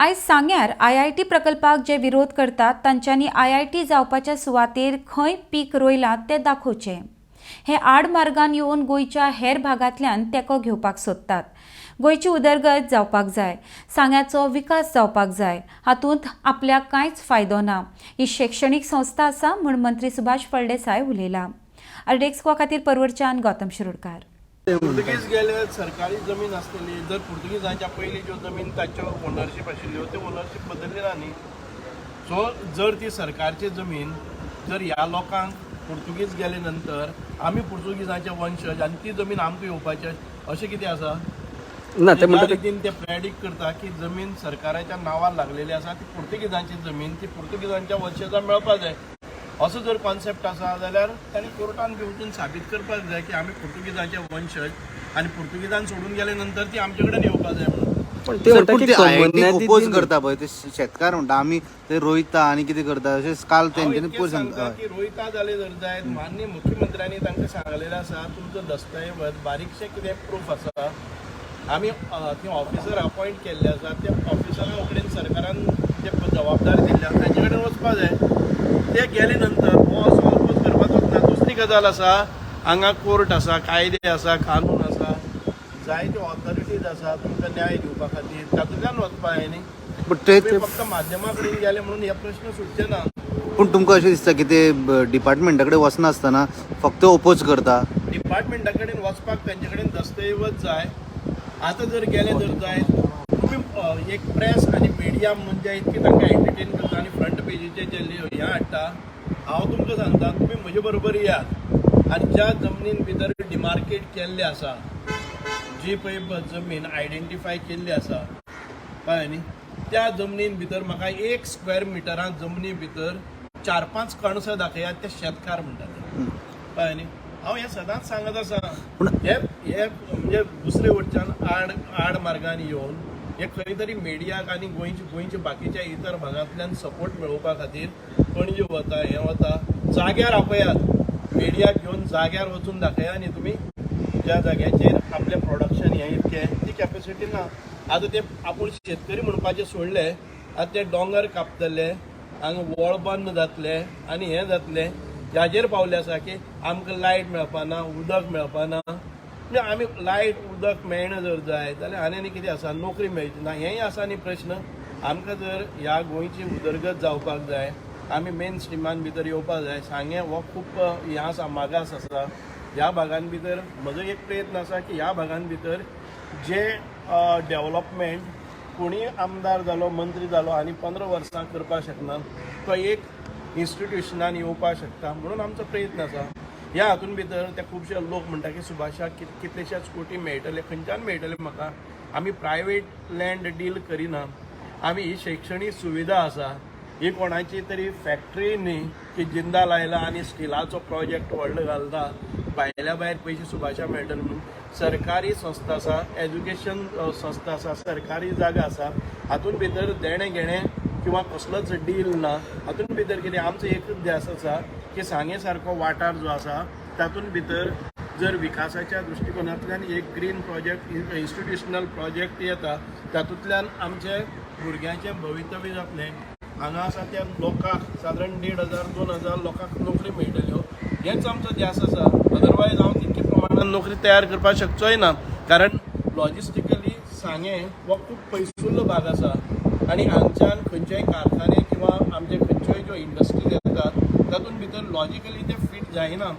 आयज सांग्यार आयआयटी प्रकल्पाक जे विरोध करतात तांच्यांनी आयआयटी जावपाच्या सुवातेर खंय पीक रोयलां तें दाखोवचें. हे आडमार्गान येवन गोंयच्या हेर भागांतल्यान तेंको घेवपाक सोदतात. गोंयची उदरगत जावपाक जाय, सांग्याचो विकास जावपाक जाय, हातूंत आपल्याक कांयच फायदो ना. ही शैक्षणीक संस्था आसा म्हूण मंत्री सुभाष फळदेसाय उलयला. आरडीएक्स खातीर परवरच्यान गौतम शिरोडकार. पुर्तुगीज गेले, सरकारी जमीन आसतली. जर पुर्तुगीजांच्या पयलीं ज्यो जमीन तांच्यो ओनरशीप आशिल्ल्यो, त्यो ओनरशीप बदल्ली ना न्ही. सो जर ती सरकारची जमीन जर ह्या लोकांक पुर्तुगीज गेले नंतर आमी पुर्तुगीजांचे वंशज आनी ती जमीन आमकां येवपाची, अशें कितें आसा? ना, ते ज्या म्हणटा ते रितीन ते प्रेडिक्ट करता की जमीन सरकाराच्या नांवार लागलेली आसा, ती पुर्तुगीजांची जमीन, ती पुर्तुगीजांच्या वंशजांक मेळपा जाय, असो जर कॉन्सेप्ट आसा जाल्यार तांणी कोर्टान बी वचून साबीत करपाक जाय की आमी पुर्तुगीजांचे वंशज आनी पुर्तुगीजान सोडून गेले नंतर ती आमचे कडेन येवपा जाय म्हणून. पण ते सर, म्हणटा पूण की ते आयआयटीक कमन्यादी ओपोज करता पळय, ते शेतकार म्हणटा आमी ते रोयता आनी कितें करता अशें काल हांव तेंच्यांनी इतकें पयर सांगता सांगता. की रोयता जाले जर जायत, माननीय मुख्यमंत्र्यांनी तांकां सांगलेलें आसा, तुमचो दस्तऐवज, बारीकशें कितें प्रूफ आसा, आमी थंय ऑफिसर अपॉयंट केल्ले आसा, त्या ऑफिसरा कडेन सरकारान ते जबाबदारी दिल्ली आसा, तांचे कडेन वचपा जाय. ते गेले नंतर हो असो अपोज करपाचोच ना. दुसरी गजाल आसा, हांगा कोर्ट आसा, कायदे आसा, कानून आसा, जायत्यो ऑथॉरिटीज आसा तुमकां न्याय दिवपा खातीर. तातूंतल्यान वचपा जाय न्ही. पूण ते तुमी फक्त माध्यमा कडेन गेले म्हणून हे प्रश्न सुटचे ना. पूण तुमकां अशें दिसता की ते डिपार्टमेंटा कडेन वचनासतना फक्त ओपोज करता? डिपार्टमेंटा कडेन वचपाक तेंचे कडेन दस्तऐवज जाय. आतां जर गेले जर जायत, तुमी एक प्रेस आनी मिडिया म्हणून जे इतके तांकां एंटरटेन करता आनी फ्रंट पेजीचेर जे हें हाडटा, हांव तुमकां सांगता, तुमी म्हजे बरोबर येयात आनी ज्या जमनीन भितर डिमार्केट केल्लें आसा, जी पळय जमीन आयडेंटिफाय केल्ली आसा, कळ्ळें न्ही, त्या जमनीन भितर म्हाका एक स्क्वेअर मिटरां जमनी भितर चार पांच कणसां दाखयात, ते शेतकार म्हणटा ते, कळ्ळें न्ही. हांव हें सदांच सांगत आसा. पूण हे हे म्हणजे दुसरे वटच्यान आड आड मार्गान येवन हे खंय तरी मिडियाक आनी गोंयच्या बाकीच्या इतर भागांतल्यान सपोर्ट मेळोवपा खातीर पणजे वता, हें वता. जाग्यार आपयात, मिडियाक घेवन जाग्यार वचून दाखया न्ही तुमी ज्या जाग्याचेर आपलें प्रोडक्शन हें इतकें, ती कॅपेसिटी ना. आतां ते आपूण शेतकरी म्हणपाचें सोडले, आतां ते दोंगर कापतले, हांगा वळ बंद जातलें आनी हें जातलें, हाजेर पावले आसा की आमकां लायट मेळपाना, उदक मेळपाना. म्हणजे आमी लायट उदक मेळना जर जायत जाल्यार आनी आनी कितें आसा, नोकरी मेळची ना, हेंय आसा न्ही प्रश्न. आमकां जर ह्या गोंयची उदरगत जावपाक जाय, आमी मेन स्ट्रिमान भितर येवपाक जाय. सांगें हो खूब हें आसा, मागास आसा. ह्या भागान भितर म्हजो एक प्रयत्न आसा की ह्या भागान भितर जे डेवलपमेंट कोणीय आमदार जालो, मंत्री जालो आनी 15 वर्सां करपाक शकना, तो एक इन्स्टिट्युशनान येवपाक शकता म्हणून आमचो प्रयत्न आसा. ह्या हातून भितर ते खुबशे लोक म्हणटा की सुभाषाक कितलेशेच कोटी मेळटले, खंयच्यान मेळटले म्हाका? आमी प्रायवेट लँड डील करिना. आमी ही शैक्षणीक सुविधा आसा, ही कोणाची तरी फॅक्टरी न्ही की जिंदाल आयला आनी स्टिलाचो प्रोजेक्ट व्हडलो घालता, भायल्या भायर पयशे सुभाषा मेळटले म्हणून. सरकारी संस्था आसा, एज्युकेशन संस्था आसा, सरकारी जागा आसा. हातून भितर देणें घेणें किंवा कसलोच डील ना. हातून भितर कितें आमचो एकूच ध्यास आसा की सांगे सारको वाठार जो आसा तातूंत भितर जर विकासाच्या दृश्टिकोनांतल्यान एक ग्रीन प्रोजेक्ट, इन्स्टिट्युशनल प्रोजेक्ट येता, तातूंतल्यान आमचे भुरग्यांचें भवितव्य जातलें. हांगा आसा त्या लोकांक सादारण 1500, 2000 लोकांक नोकरी मेळटल्यो, हेच आमचो ध्यास आसा. अदरवायज हांव तितके प्रमाणान नोकरी तयार करपाक शकचोय ना, कारण लॉजिस्टिकली सांगें हो खूब पयसुल्लो भाग आसा आनी हांगच्यान खंयचेय कारखाने किंवा आमचे खंयच्योय ज्यो इंडस्ट्रीज येतात तातूंत भितर लॉजिकली ते फीट जायना.